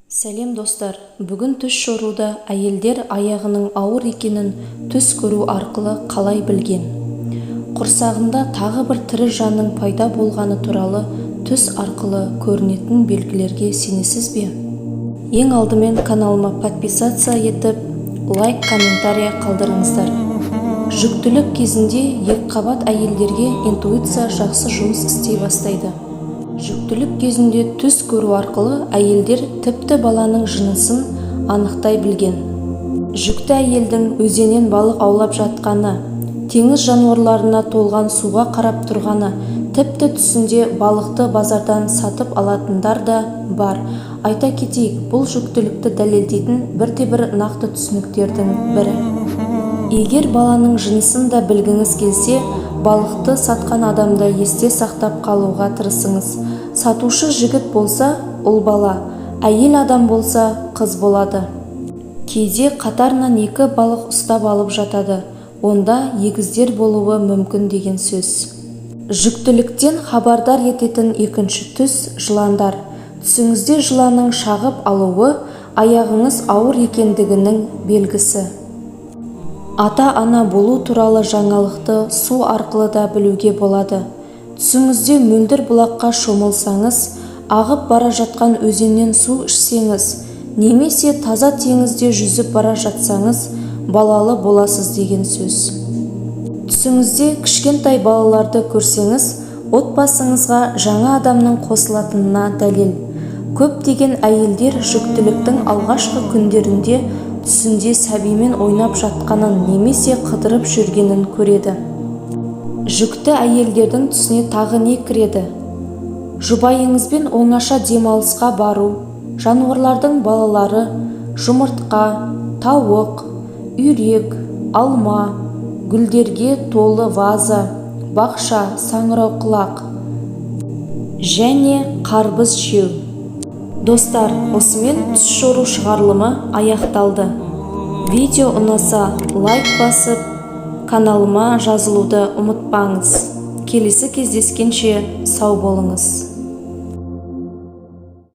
Сәлем, достар! Бүгін түс жоруда әйелдер аяғының ауыр екенін түс көру арқылы қалай білген? Құрсағында тағы бір тірі жанның пайда болғаны туралы түс арқылы көрінетін белгілерге сенесіз бе? Ең алдымен каналыма подписаться етіп, лайк, комментарий қалдырыңыздар. Жүктілік кезінде екіқабат әйелдерге интуиция жақсы жұмыс істей бастайды. Жүктілік кезінде түс көру арқылы әйелдер тіпті баланың жынысын анықтай білген. Жүкті әйелдің өзеннен балық аулап жатқаны, теңіз жануарларына толған суға қарап тұрғаны, тіпті түсінде балықты базардан сатып алатындар да бар. Айта кетейік, бұл жүктілікті дәлелдейтін бірде-бір нақты түсініктердің бірі. Егер баланың жынысын да білгіңіз келсе, балықты сатқан адамды есте сақтап қалуға тырысыңыз. Сатушы жігіт болса, ұл бала, әйел адам болса, қыз болады. Кейде қатарынан екі балық ұстап алып жатады, онда егіздер болуы мүмкін деген сөз. Жүктіліктен хабардар ететін екінші түс – жыландар. Түсіңізде жыланның шағып алуы – аяғыңыз ауыр екендігінің белгісі. Ата-ана болу туралы жаңалықты су арқылы да білуге болады. Түсіңізде мөлдір бұлаққа шомылсаңыз, ағып бара жатқан өзеннен су ішсеңіз немесе таза теңізде жүзіп бара жатсаңыз, балалы боласыз деген сөз. Түсіңізде кішкентай балаларды көрсеңіз, отбасыңызға жаңа адамның қосылатынына дәлел. Көптеген әйелдер жүктіліктің алғашқы күндерінде түсінде сәбимен ойнап жатқанын немесе қыдырып жүргенін көреді. Жүкті әйелдердің түсіне тағы не кіреді? Жұбайыңызбен оңаша демалысқа бару, жануарлардың балалары, жұмыртқа, тауық, үйрек, алма, гүлдерге толы ваза, бақша, саңырауқұлақ және қарбыз жеу. Достар, осымен түс жору шығарылымы аяқталды. Видео ұнаса, лайк басып, каналыма жазылуды ұмытпаңыз. Келесі кездескенше сау болыңыз!